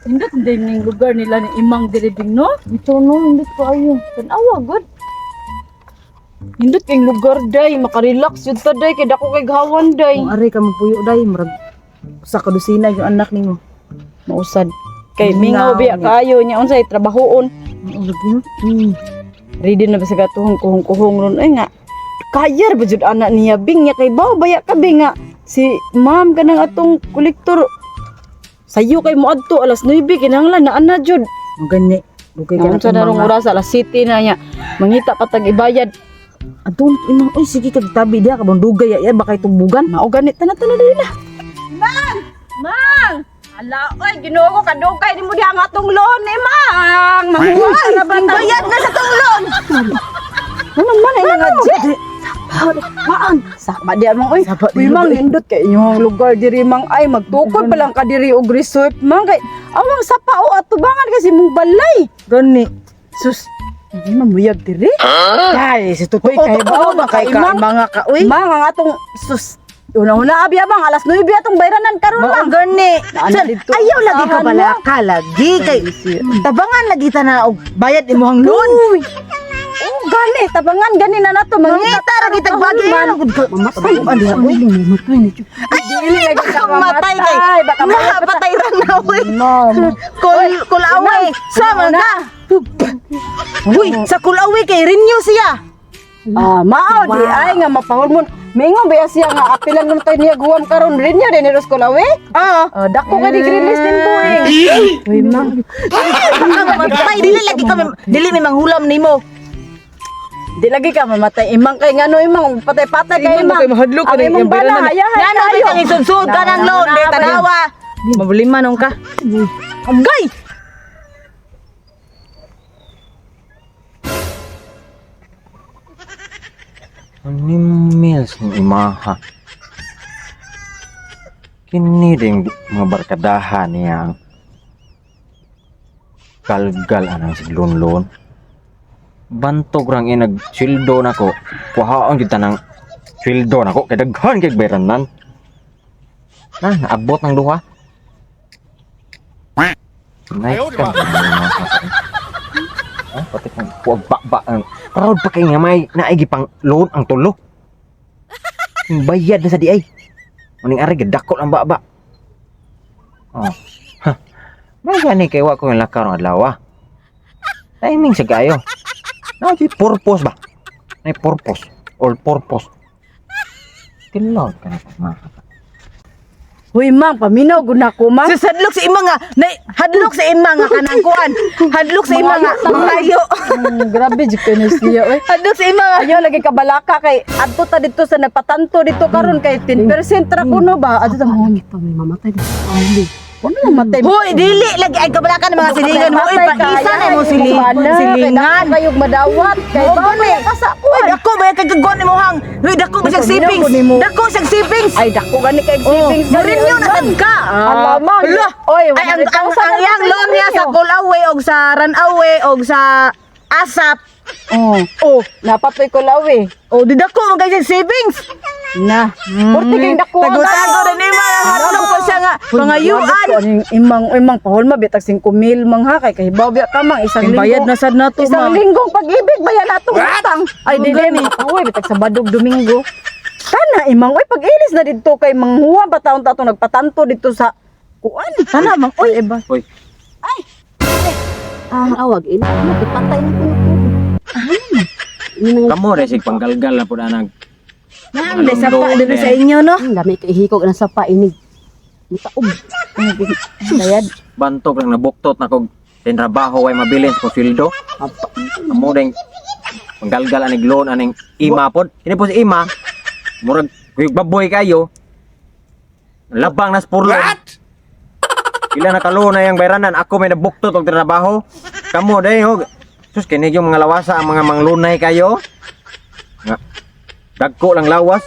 Hindot din ning lugar nila ni Imang diri bing, no? Ito no, hindi ko ayo. Tan-awa gud. Hindot kay lugar day, makarelax jud ta day kay dako kay gawan day. Kung ari ka mapuyo day, murag sa kadusina yung anak nimo. Mausad. Kay mingaw biya kaayo nya unsay trabahoon. Mao lagi no. Ready na ba sa gatuhong kuhong-kuhong ron ay nga. Kayar ba jud anak niya bing nya kay baw baya ka bing nga si ma'am kanang atong kolektor sayo kay moadto alas 9 kinahanglan na ana jud. Magani. Dugay ka Unsa na rong oras alas 7 na niya. Mangita pa tag ibayad. Adto imang oy sige kag tabi diha ka bang dugay ya baka itubugan. Mao ganit tanan tanan dili na. Mang! Mang! Ala oy Ginoo ko kadugay nimo diha ang atong loan eh mang. Manguha na ba ta? Bayad na sa tong loan. Ano man ay nga jet? Maan. Sapa di mang oy. Sapa Uy di, mang oy. nindot kay inyong lugar diri mang ay magtukod pa lang ka diri og resort mang kay awang sapa o atubangan kasi mong balay. Gani. Sus, hindi mamuyag diri. Kay si totoo Uy, kay totoo ba ba kay ka imang? mga ka uy. Mang ang atong sus. Una-una abi abang alas 9 atong bayranan karon Mao mang. gani. Naana Sir, dito. ayaw lagi ka Usahan bala ka lagi kay tabangan lagi ta na og bayad imong loan. Uy. Oh, gani tabangan gani na nato mangita Mangita ra kitag bagay man. Mamatay man diha uy. Ay, dili lagi ka Matay kay. Baka Mapatay ra na uy. No. Kul kulawi sa man ka. Uy, sa kulawi kay renew siya. Ah, mao di ay nga mapahulmon. Mingon ba siya nga apilan man tayo niya guwam karon rin niya din ros kulawi? Oo. Oh, dako ka di green list din buing. Uy, mang. Matay dili lagi ka dili may manghulam nimo. Di lagi ka mamatay imang kay ngano imang patay-patay kay imang. Imang kay mahadlok Ang ka imong yung bana bayranan. ayahay Ngano kayo. bitang isudsud ka ng loan de tanawa. Mabulima nung ka. Agay. Animals ng imaha. Kini din mga barkadahan niya ang kalgal anang siglon-lon. Bantog rang inag sweldo nako. Kuhaon kita ng sweldo nako kay daghan kay bayranan. Na, naabot ng duha. Nice ka. Ah, pati kang kuwag ba ang proud pa kay nga may naigi pang loan ang tulo. Ang bayad na sa di ay. Uning ari gidako ang baba. Oh. Ha. May gani kay wa ko yung lakaw ng adlaw. Ah. Timing sa kayo. Na purpose ba? May purpose. All purpose. Tilog ka na pa. Uy, mang paminaw gud nako mang. Sus hadlok sa ima nga, nay hadlok sa ima nga kanang kuan. Hadlok sa ima nga mangayo. Grabe jud kay ni siya oy. Hadlok sa ima nga. Ayaw lagi kabalaka kay adto ta dito sa nagpatanto dito karon kay 10% ra kuno ba adto ta mo Mamatay. Ano mamatay? Hoy, dili lagi ay kabalakan ng mga silingan. Hoy, paisa na mo silingan. Kayo madawat kay Oo, ba gani. ka sa Uy, kuan. dako ba kay gagon nimo hang? Uy, dako ba siyang Paminaw savings? ko nimo. Dako siyang savings. Ay dako gani kay Oh, savings renew na sad ka. Alamang. Ala. Oy, Ay, ang iyang loan niya sa Kulaway og sa Runaway og sa ASAP. Oh, Oh, napatoy ko lawi. oh, di dako man kay siyang savings. Na. Porte kay dako. Tago-tago rin ima, hadlok pa siya nga pangayuan. Imang imang pahulma bitag 5 mil mang ha kay kahibaw biya ka mang isang linggo. Bayad na sad nato Isang ma. linggong pag-ibig bayan natong utang. Ay dili makapahuwi bitag Sabado ug Domingo. Kana imang oy pag-ilis na didto kay manghuwa ba taon ta atong nagpatanto dito sa kuan. Tana mang Oy iba. Oy. Ah, awag ina. Patay na ko. Kamo rin sig panggalgal na po na nag Nang de sapa diri sa inyo no. Dami kay hikog na sapa inig. Mutaob. Bayad. Bantog lang nabuktot na kog tinrabaho way mabilin sa sweldo. Amo ding panggalgal aning loan aning ima pod. Kini po si ima. Murag kuyog baboy kayo. Labang nas purlon. What? Ila na kaloon na yang bayranan ako may nabuktot og trabaho. Kamo day hog. Sus kini yung mga lawasa ang mga manglunay kayo. Nga. Dagko lang lawas.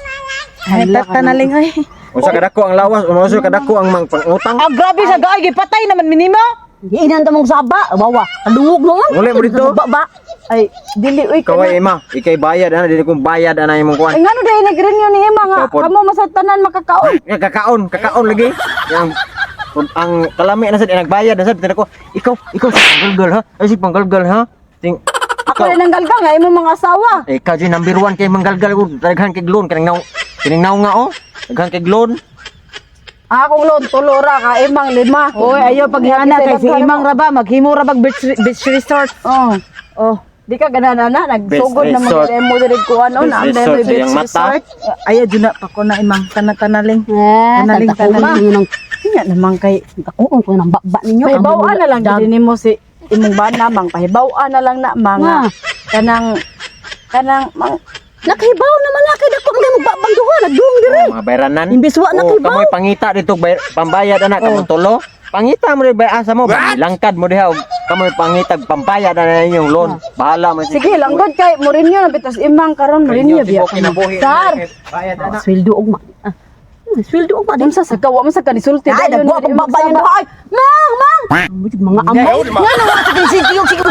Ay, tanaling oy. Unsa kadako ang lawas, unsa kadako ang mang pangutang. Ah, grabe sa gaay gipatay naman minimo. Inan ta mong saba, wawa. Kaduwog no. Muli mo dito. Ba ba. Ay dili oy Kaway kana. ima, ikay bayad ana dili kong bayad ana imong kuan. Ay ngano dai nag-renew ni ima nga Ikaw pod. kamo masatanan makakaon. Ya kakaon, kakaon lagi. Yang Kung ang kalami na sad nagbayad na sad ko, ikaw ikaw sa panggalgal ha. Ay si panggalgal ha. Ting Ako na nang galgal nga imong mga asawa. Eh, ka dyan, number one kay manggalgal ko. Daghan kay loan kanang naw, kining naw nga oh. Daghan kay loan. Akong loan tulo ra ka imang lima. Oy, ayo paghihana kay si Imang ra ba maghimo ra bag beach, beach resort. Oh. Oh, Di ka ganahan na nagsugod Beach na resort. mga mo diri kuan oh, Beach na resort may sa iyang beach mata. resort. ayo jud na pa ko na Imang tanatanaling. Eh, Tanaling, takuon tanaling. ninyo ng Nga naman kay takuon ko ng bakba ninyo. Ang pahibaw na lang dag- gid nimo si imong bana mang pahibaw na lang na mga Nga. kanang kanang mang Nakahibaw naman na kay dako mga magbabang duha nagduong dire. Oh, mga bayranan. Imbis wa Oh, nakahibaw. kamoy pangita dito bayar, pambayad anak kamong tulo. Pangita mo rin bay asa mo, langkad mo diha og kamoy pangita pambayad na inyong loan. Bahala mo. Sige lang god kay Mourinho na bitas imang karon Mourinho biya. Kinabuhi. Sar, Bayad anak. Sweldo og ma. Ah, sweldo og ma. unsa sa kawa mo sa kanisulti Ay, dayon nagwa na imong pagbaba yun. saba. Ay, mang, mang. Mga amay. Nga na wala sige sige sige.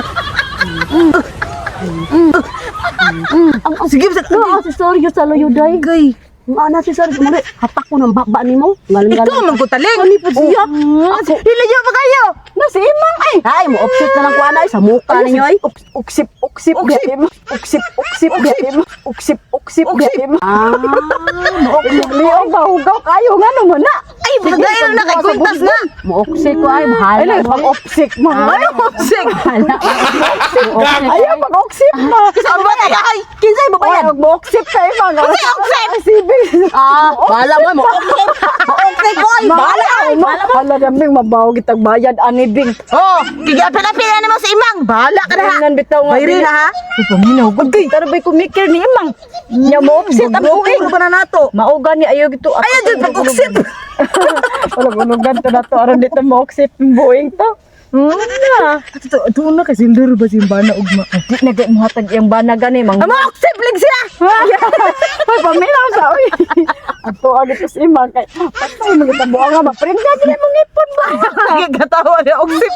Ang Sige sa No, si Sergio sa Loyoday. Gay. Nga na si Sergio. Mali, hatak ko ng baba nimo. Ngalan Ikaw man ko taling. Ano po siya? Ako. Ilayo pa kayo. Na si imang ay. Ay, mo offset na lang ko ana ay sa muka ninyo ay. Uksip uksip Uksip. biya imang. Uksip uksip biya imang. Uksip uksip biya imang. Ah, mo Uksip liog ba hugaw kayo ngano man na. Ay, pagdayon na kay kwintas na. mo offset ko ay Ay bahala. lang pag opsik mo. Ano opsik? Bahala. Ayaw pag oksip ma. Sa ba na ay? Kinsay mo Ay, bayad? mo oksip kayo mga. Oksip. Sibil. Ah, bahala mo mo offset. Mo offset ko ay bahala. Ay, bahala. Hala daming mabaw gitag bayad ani bing. Oh, kigapila-pila na mo si Imang. Bahala ka na ha. Nan bitaw nga. Bayri na ha. Uy, paminaw gud kay tara bay kumikir ni imang. Nya mo opsit ang buing. pa na nato. Mauga ni ayo gito. Ayaw jud pag oksip. Wala ulugan to na to aron dito mo oksip ang buing to. Na. Ato ato na kay sildur ba si bana ugma. Di na gay mohatag iyang bana gani mang. Amo oksip lig siya. Hoy, paminaw sa oy. Ato agi to si imang kay patay mo kita buang nga maprinda gid mo ngipon ba. Gigatawa na oksip.